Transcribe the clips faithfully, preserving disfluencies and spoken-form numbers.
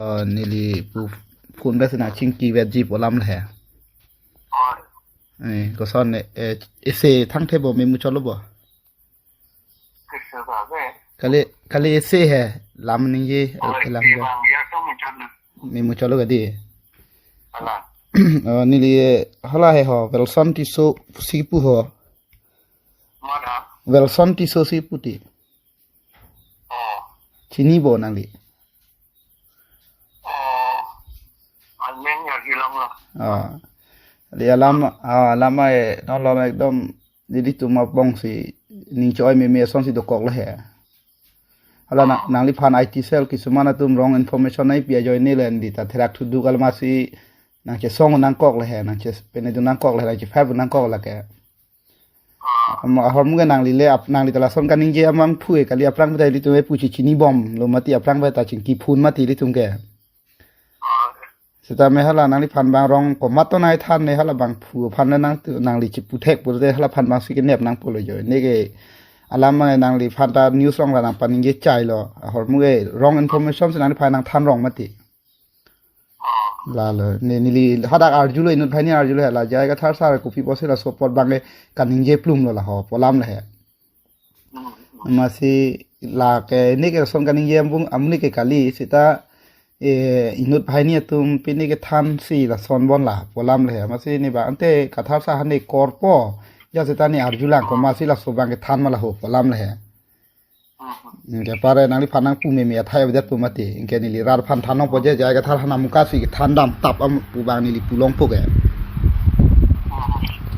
Oh, neli pu phone pen si nangchingki vetji pu alam le he. Oi. Eh, koson, eh, eh, ese thangthe bo, me muchotlo bo? Kesa ba be? Kali, kali ese he, lam ningje, oi, elam ke je. Bang, ya to muchotlo. Me muchotlo kadi. Hala. Oh, neli, eh, hala he ho, Wilson Tisso si pu ho. Mana? Wilson Tisso si pu ti. Oh. Chini bo nangli? Oh. Amen ya hilang lah. Oh. Di alam, ah, alam ai, no, alam ekdom, nelitum abang si, ning choi meme ason si dokok le he. Hala na, oh, nangliphan I T cell kisuman atum wrong information nangpi ajoine le di ta therak thuduk alam si nangchesong nangkok le he, nangche pene dun nangkok le he, nangchefab nangkok lake. Ama ahormu ke nangli le ap-, nangli ta lason kaningje amang phu e kali, aphrang ta ilitum e pu chichinibomlo mati, aphrang ta chingki phun mati ilitum ke. Seta me hala nangliphan bang wrong komat to nai than ne, hala bang phu aphan le nang tu, nangli chiputhek pulote hala aphan bang si kenep nangpo lo jo. Ne ke alam ma nangliphan ta news wrong la nangpaningje chai lo. Ahormu ke wrong information si nangliphan nangthan wrong mati. Oh. Lalo, ne neli hadak arjulo, inut banghini arjulo, hala J I Kathar sir kopi pusi laso apot bang ke kaningje plumlo la ho pu alam le he. Hmm, hmm. Amatsi lake ne ke lason kaningje ambung amonit ke kali, seta, eh, inut banghini atum pine kethan si lason bon la pu alam le he. Amatsi ne ba ante Kathar sir hane korpo, ja seta ne arjulang ko, oh, amatsi laso bang kethan ma la ho pu alam le he. Anke pare nangliphan nangpu meme athai avedet pu mati. Anke neli rat aphan than nangpo je, J I Kathar hana muka si kethan dam tap am pu bang neli pu longpo ke.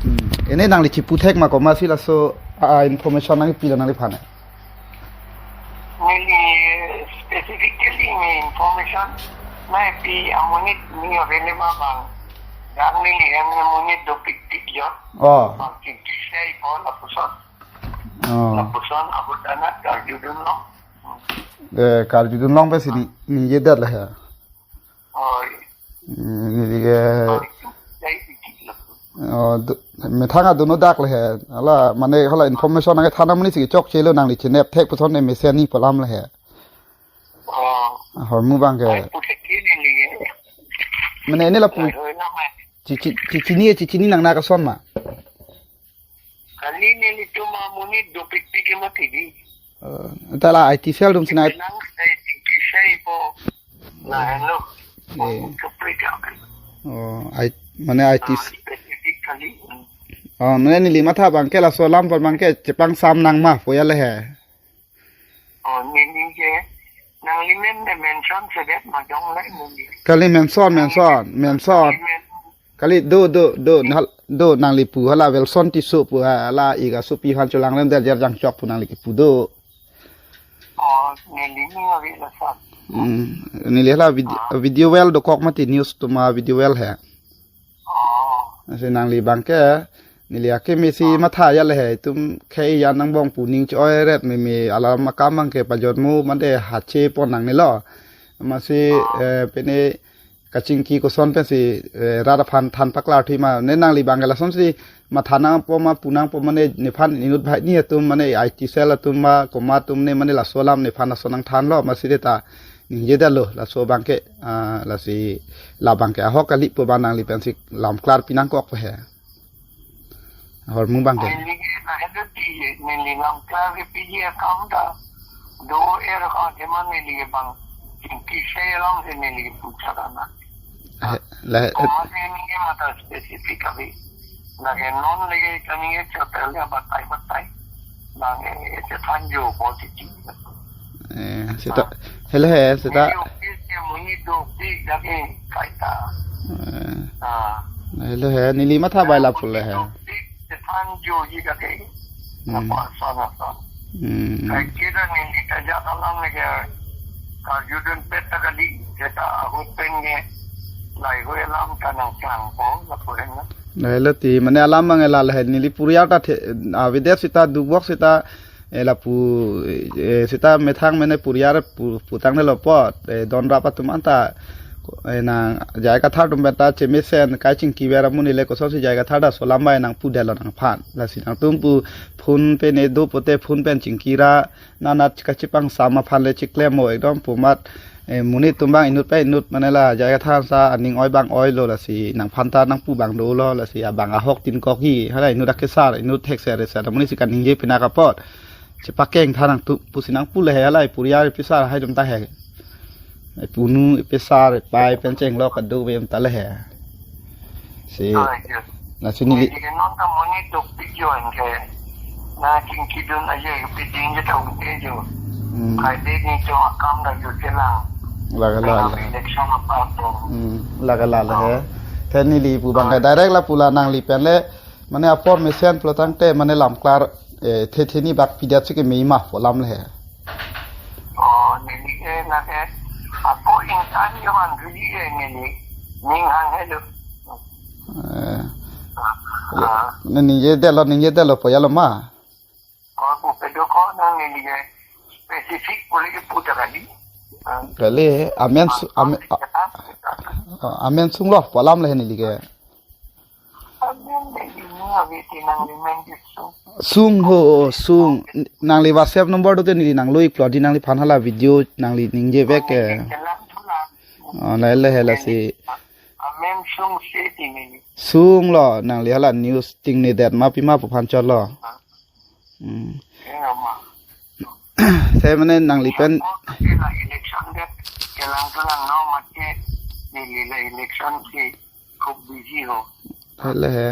Hmm. Ene nangli chiputhek ma ko, amatsi laso, ah, information nangpi la nangliphan. Neli specifically ne information nangpi amonit ne available bang. Dak neli hem amonit dopikpik jo. Oh. Bang chingki sei ko lapuson. Oh. Lapuson ahut anat karjudun long. Eh, karjudun long pensi ni, ningjedet le he. Oi. Hmm, neli ke. Oi, jai sikit lah. Oh, du-, methang aduno dak le he. Hala, mane hala information nangkethan amonit si chokchelo, nangli chinep thek puson ne mesen ni pu alam le he. Oh. Ahormu bang ke. Ai, puthek kini ni ke. Mane ene lapu. Ai, oi, nama. Chichi-, chichini, chichini nang na koson ma. Kali nelitum amonit dopikpik ke mati di. Eh, ta la I T cell atum si nai. Nang sai chingki sei po. Na, hello. Eh. Kapri ka. Oh, I, mane I T. Ah, specific kali. Hmm. Oh, mane neli matha bang ke laso alam apot bang ke chepangsam nang ma pu ya le he. Oh, neli ke nangli men ne mention sedet ma jong le neli. Kali mention, mention, mention. Kali men- Kali do, do, do, nang, do nangli pu hala Wilson Tisso pu hala ik asopi aphan cholang lem der jer jangchok pu nangli kipu do. Oh, neli ni avi lason. Hmm, neli hala vid-, ah, video well dokok mati, news atum avideo well he. Oh. Lasi nangli bang ke, neli akeme si, ah, matha ya le he, itum khei ya nangbong pu ning choi ret meme alam akam bang ke pajotmo mande hache pon nangne lo. Amatsi, ah, eh, pine kachingki koson pensi, eh, rat aphan than paklar thui ma, ne nangli bang ke lasonsi matha nangpo ma pu nangpo mane nephan inut banghini atum mane I T cell atum ma komat atum ne mane laso alam nephan laso nangthanlo amatsi de ta ningjedetlo laso bang ke, ah, lasi la bang ke ahok kali pu bang nangli pensi lam klar pi nangkok he. Ahormu bang ke. Neli ke na hede ti, neli lam klar ke P G account ta. Do er ka jeman neli ke bang. Chingki sei along si neli ke pucha kana. Eh, la, eh. Komat neli ke mata specific abi. Lake non lake kami ke chotel ya batai batai. Bang, eh, chethan jo positive. Eh, seta, ah, hello he, seta. Neli office ke monit dopik lake kaita. Eh. Ah. Hello he, neli matha bai la pule he. Dopik chethan jo ji lake. Hmm. Napa sana sana. Hmm. Kai kira neli kaja alam lake. Karjudun pet ta kali, seta ahut pen ke. Lahei alam ta nangklangpo, lapu hen na. Lahei lo ti, mane alam bang ke la lahei neli puriar ta the, avedet seta dubok seta, eh, lapu, eh, seta methang mane puriar pu-, putang ne lo pot, eh, don rap atum anta, eh, nang J I Kathar atum pen ta chemesen, kai chingki ver amonit le kosonsi J I Kathar ta laso alam bai nangpudetlo nangphan. Lasi nangtum pu phone pen ne do pote phone pen chingki ra, nanat kachipangsam aphan le chiklem mo ekdom pu amat, Eh, monit atum abang inut pen inut mane la jai kethan sa aning oi abang oilo, lasi nangphan ta nangpu abang dolo, lasi abang ahok tin kok hi, hala inut akesar, inut thekser, thekser, monit si kaningje pini apot. Chepakeng tha nangtum pusi nangpu le he, hala ipuriar ipisar hai atum ta he. Ipunu ipisar ipai pen chenglok kado ve atum ta le he. Si, oh, iya. Lasi neli. Jadi non ta monit duk video anke. Na chingkidun aja video je ta ute jo. Hmm. Kai de ni jo akam da jo chelang. Laga la, la. Election apa tu. Hmm, laga la la he. Te neli pu abang ke direct la pu la nangli pen le, mane apor mesen pulo tangte mane lamklar, eh, the the ni bak pidat si ke mei ma pu alam le he. Oh, neli ke na ke. Apo insan jo man rili ke neli. Ning hang he lo. Eh. Ah. Ne ningje detlo, ningje detlo pu ya lo ma. Ko pu pedo ko nang neli ke specific puli ke putar kali. Ah. Kali, amen su-, amen, ah, ah, amen sunglo pu alam le neli ke. Amen neli ni abi tinang limen di sung. Sung ho, sung. Nangli WhatsApp number do te neli nanglo-iklo di nangliphan hala video nangli ningje vek ke. Oh, neli ke lang thulang. Oh, le le he lasi. Amen sung se ti neli. Sunglo, nangli hala news ting ni det ma pima pu aphan chotlo. Ah. Hmm. Eh, ama. Se mane nangli pen. Ako kasi la election det. Kelang thulang no mati neli la election si khub busy ho. Hala he.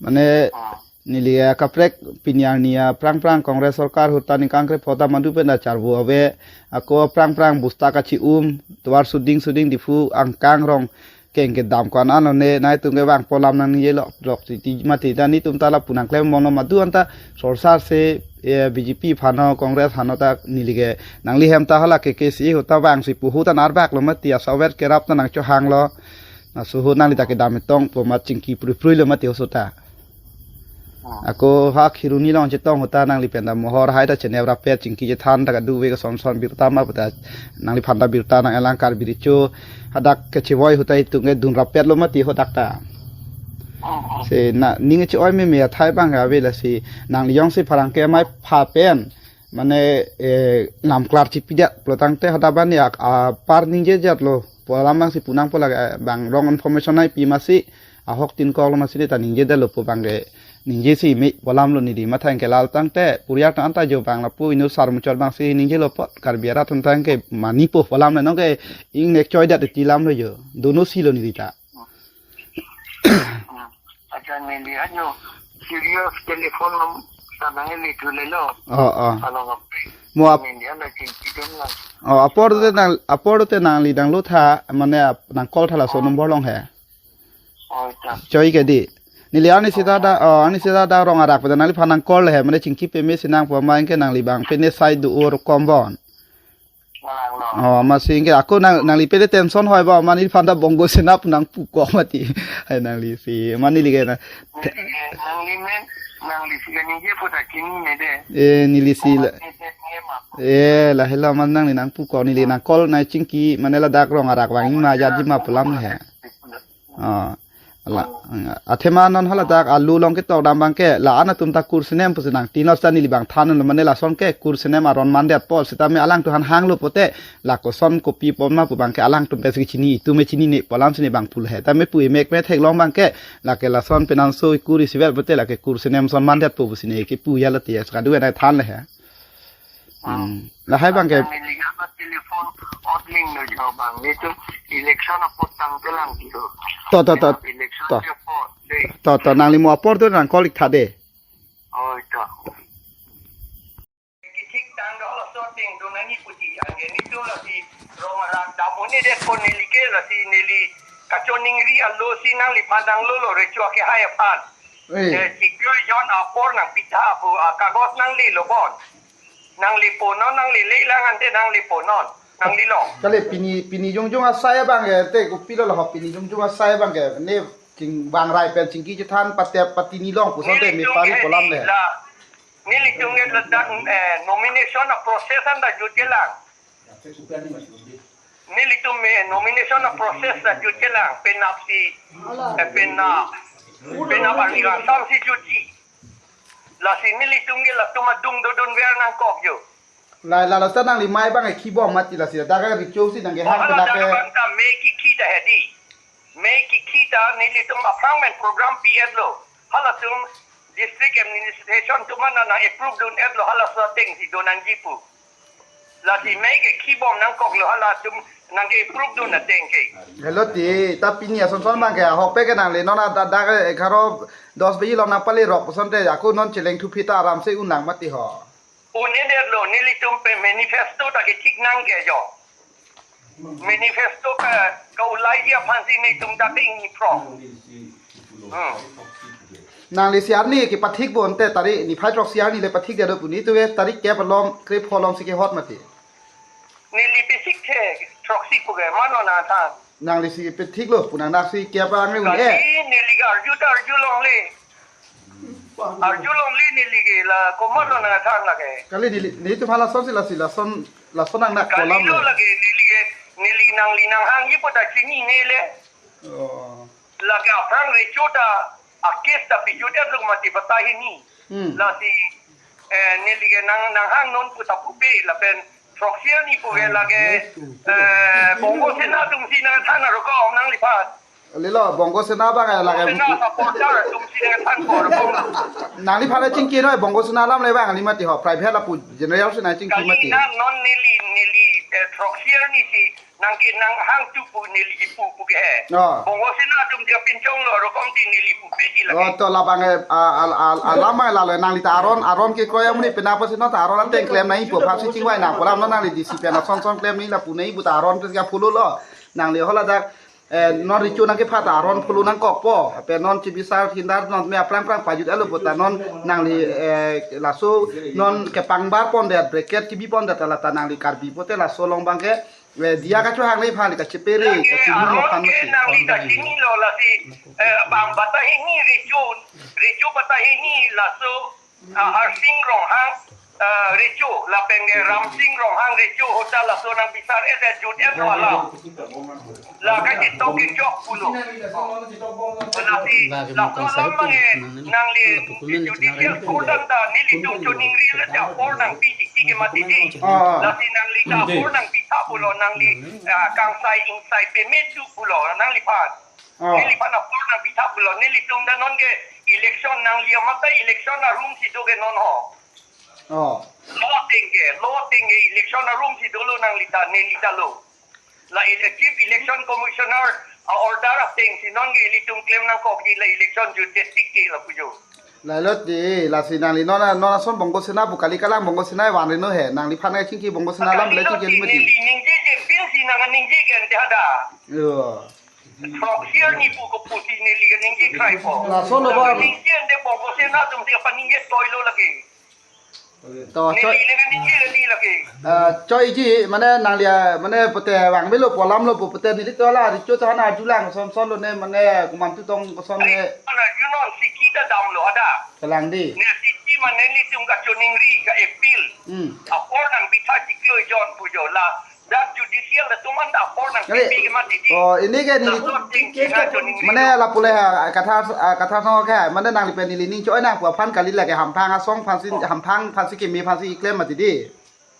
Mane, hmm, neli ya kaprek pini arni aphrang phrang Congress sorkar ahut ta ningkan krepho ta madu pen ta charvo ave. Ako aphrang phrang bosta kachi-um, tovar suding suding Diphu angkang rong keng kedam ko-an anlo ne, nangtum ke vang pu alam nangningje lo, rok si ti mati ta netum ta lapu nangklem mono madu anta sorsar se, eh, B J P aphan ho, Congress aphan ho ta neli ke nangli hem ta hala ke ke si ahut ta vang si pu ahut ta narbak lo mati, asavet kerap ta nangchohang lo. Laso ahut nangli ta kedam etong pu amat chingki prui prui lo mati oso ta. Ako ha Kheroni along chetong ahut ta nangli pen ta mohor hai ta chenep rapet chingki chethan ta kado ve koson son birta ma puta nangliphan ta birta nang-elang Karbi Recho hadak kechevoi ahut ta itum ke dun rapet lo mati hadak ta. Se na ning che-oi meme athai abang ave lasi nangli jongsi pherangke amei aphan pen mane, eh, lamklar chipidet pulo tangte hadak abang ni ak-, apar ningje jat lo pu alam abang si pu nangpo lake, eh, bang wrong information nangpi masi ahok tin kok lo masi ne ta ningje detlo pu abang ke ningje si me pu alam lo neli matha ke lal tangte puriar tang anta jo bang lapu inut sar muchot abang si ningje lo apot Karbi arat atum tang ke mani po pu alam le nong ke ingnek choi det ti alam lo jo. Dono si lo neli ta. Aja neli ajo serious telephone nom sana neli tu le lo. Oh, oh. Kalau ngapi. Mo ap- neli ana chingki dun lang. Oh, apor te nang, apor te nangli nanglo tha, mane ap-, nang call tha laso number along he. Oh, ta. Choi ke di. Neli arni sita da, oh, arni sita da rong arak pada nangliphan nang call he, mane chingki peme si nang pu amei ke nangli bang pene sai do-or kombon. Malang lo. Oh, masi ke ako nang, nangli pene tension hoi ba, mane neliphan ta Bongo Sena pu nangpu kok mati. Hai nangli si, mane neli ke na. Neli ke, nangli men, nangli si ke ningje pu ta kini me de. Eh, neli si la. Neli si ke ma. Eh, la hela mane nangli nangpu kok neli nang call nang chingki mane ladak rong arak vang ma jat ji ma pu alam he. Ah, la, athema non hala dak alu along ketok dam abang ke, la-an atum ta kur sinem pusi nang tino sa neli bang than lo mane lason ke kur sinem aron mandet apot sitame alangtum aphan hanglo pote, la koson kopi pon ma pu abang ke alangtum pensi chinine, itum me chinine pu alam si ne bang pu le he. Tame pu emek me theklong abang ke, lake lason penanso kur isivet pote lake kur sinem ason mandetpo pusi ne kepu ya lati ya, kadu nai than le he. Hmm. Lahai abang ke. Neli ke apa telephone outling lo jo bang. Netum election apot tangte lang kilo. To, to, to. Election to. Ke apot de. To, to, nangli mo apor tu nang call-ik tha de. Oh, to. Kithik tang do laso ating do nangji puji. Anke netum lasi rong arak dam un-e det pon neli ke lasi neli kachiningri alo si nangliphan nanglo lo Recho akehai aphan. Eh. Eh, chiklo jon apor nangpi tha pu, ah, kagos nangli lo bon. Nangli po non, nangli le lang ante nangli po non. Nangli lo. Kali pini, pini jongjong asai abang ke, te kopilo lo pini jongjong asai abang ke. Ne ching bang rai pen chingki chethan patep patini long puson te me pari pu alam le. La, nelitum ke ladak, eh, nomination a-process anta jutje lang. Nelitum me nomination a-process ta jutje lang, penap si, eh, penap, penap arni kangsam si jutji. Lasi nelitum ke latum adung dodun ver nangkok jo. Lai, lalo seta nangli mei abang ekhi bom mati lasi, dak ke recho si nangkehang. Oh, hala penap dak ke. Abang ta mei kikhi ta hedi. Mei kikhi ta nelitum aphrang pen program pi-etlo. Halatum district administration atum an nang approve dun-etlo, halaso ateng si do nangji pu. Lasi mei ke khi bom nangkoklo, halatum nangke-approve dun ateng ke. Helo ti, ta pini ason son abang ke, ahokpet ke nangli non ada dak egharo dos baji along nangpalerok pu asonte, ako non cheleng thuphi ta aram si un nang mati ho. Un-edetlo, nelitum pen manifesto ta kethik nang ke jo. Manifesto ke, ke-ulai ji aphan si nelitum ta ting ni pro. Hmm. Nangli C R ni kepathik bo ante tarik niphai throksi arni le pathik det do pu, nelitum ke tarik kep along, krepho along si kehot mati. Neli pethik the throksi pu ke, mano nangthan. Nangli si pethiklo pu nang, nang si kep ang un-e. Kali neli ke arju ta arjulongle. Arjulongle neli ke, la komatlo nangthan lake. Kali neli, nelitum hala ason si lasi, lason, lason nang nak kolam. Kalilo le. Lake neli ke, neli nangli nanghangji pu ta chinine le. Oh. Lake aphrang recho ta, a-case ta pijut-etlo mati batai hini. Hmm. Lasi, eh, neli ke nang, nanghang non pu ta pupe, lapen throksi arni pu ke lake, eh, Bongo Sena atum si nangthan arokom nangliphan. Lelo, Bongo Sena abang lake. Bongo Sena supporter atum si nangthan arokom. Nangliphan le chingki noi, Bongo Sena alam le abang kali mati ho, private lapu general si nangchingki mati. Kali na non neli, neli, eh, throksi arni si nangke nanghang tu pu neli kipu pu ke he. Oh. Bongo Sena atum dia pinchonglo, arokom ti neli pupe ti lake. Oh, to labang, eh, a, a, a, alam abang lalo, nangli ta aron, aron kekroi amonit penap si non ta aron ateng klem nangji pu aphan si chingvai nang pu alam non, nangli D C pen ason son klem nangji lapu nangji pu ta aron pen si ka follow lo. Nangli hala dak, eh, non recho nangkepha ta aron follow nangkokpo. Ape non chibisar hindar non me aphrang phrang pajut-etlo pu ta non nangli, eh, laso non kepangbar pondet, bracket kebi pondet ta la ta nangli Karbi pote laso along abang ke, eh, diya kachohang nangji aphan, kachepere, lake kachini aron aphan ke mati. Nangli ta chinilo lasi, eh, bang batai hini recho, recho batai hini laso, ah, Harsing Ronghang, ah, recho, lapen ke Ramsing Ronghang recho, hota laso nangbisar-et, eh, jut-etlo alam. La kachetok kechok pulo. Lasi, lake laso alam abang ke, nangli judicial court an ta nelitum choningrilo ta apor nangpi titi ke mati di. Ah. Lasi nangli ta apor nangpitha pulo, nangli, ah, kangsai ingsai peme tu pulo nangliphan. Oh. Neliphan apor nangpitha pulo, nelitum ta non ke election nangli amat ta election arum si do ke non ho. Oh. Law ateng ke, law ateng ke election arum si dolo nangli ta, neli ta lo. La ele-, Chief Election Commissioner a-order ateng si non ke ilitum klem nangkokji, la election jutdet tik ke lapu jo. Lalo ti, lasi nangli non, non ason Bongo Sena pu kali, kalang Bongo Sena vanri no he, nangliphan ke chingki Bongo Sena alam le chingki lima ti. Neli ningje je pil si nang ningje ke ante hadak. Yo. Throksi arni pu kopusi neli ke ningje kraipo. Lason lo ba. Ningje ante Bongo Sena atum si apa ningje toilo lake. To, neli choi. Neli ke ningje neli lake. Ah, choiji, mane nangli, ah, mane pute vangvelo pu alam lo pu pute neli to la recho ta han arjulang son son lo ne, mane komantu tong koson ne. Ai, mana, you know, siki ta damlo hadak. Kalang di. Ne siki mane nelitum kachoningri, ka-appeal. Hmm. Apor nangpitha chiklo ejon pu jo la. Dak judicial atum an ta apor nangpipi ke mati di. Oh, ini ke neli. Laso ting ke kachoningri mane lo. Lapu le ha, kathar, ah, kathar song ke, mane nangli pen neli ning choi nang pu aphan kali, lake hamphang asong aphan si, hamphang aphan si keme aphan si keklem mati di.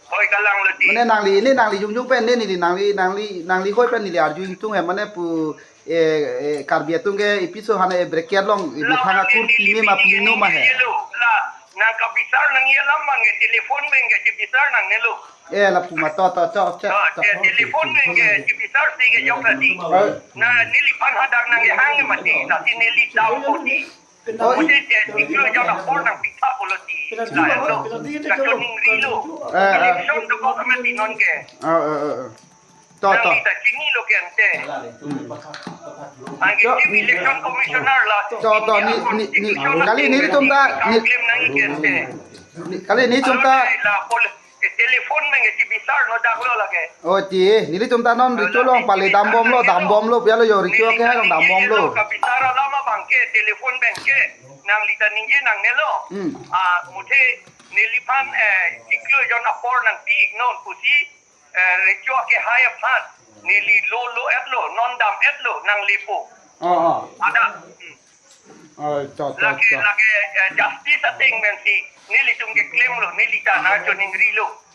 Hoi, kalang lo ti. Mane nangli, ini nangli jongjong pen ne neli, nangli, nangli, nangli hoi pen neli arju ingtung he, mane pu, eh, eh, Karbi atum ke episode hana e bracket along, e la, methang akur neli pime ma pine ma he. Lo, la, nang kabisar nangji alam abang ke telephone pen ke chibisar nangnelo. Eh, lapu ma to, to, to, to, to. Ah, te-, telephone pen ke chibisar si ke jok tadi. Eh. Na, neliphan hadak nangkehang mati, lasi neli dam poti. Oh, mane je chiklo ejon apor nangpitha pulo ti. Lahenlo. Kachoningri lo. Eh, eh. Election dokok amat ti non ke. Oh, oh, oh, oh. To, to. Nangli ta chinilo ke ante. Anke Chief Election Commissioner la. To, to, ni, ni, ni, kali nelitum ta, ni, claim nangji ke ante. Ni, kali nelitum ta. Alo, la pol-, eh, telephone pen ke chibisar no dak lo lake. Oh, ti, nelitum ta non recho along pale dambomlo, dambomlo, pu ya lo yo recho ke ha dambomlo. Kabisar alam abang ke, telephone pen ke, nangli ta ningje nangnelo. Hmm. Ah, muthe neliphan, eh, chiklo ejon apor nangpi iknon pusi, eh, recho akehai aphan, neli lo lo-etlo, non dam-etlo, nanglepo. Oh, oh. Hadak. Hmm. Oh, to, to, lake, to. Lake, eh, justice ateng pen si, nelitum keklemlo, neli ta nangchoningri lo.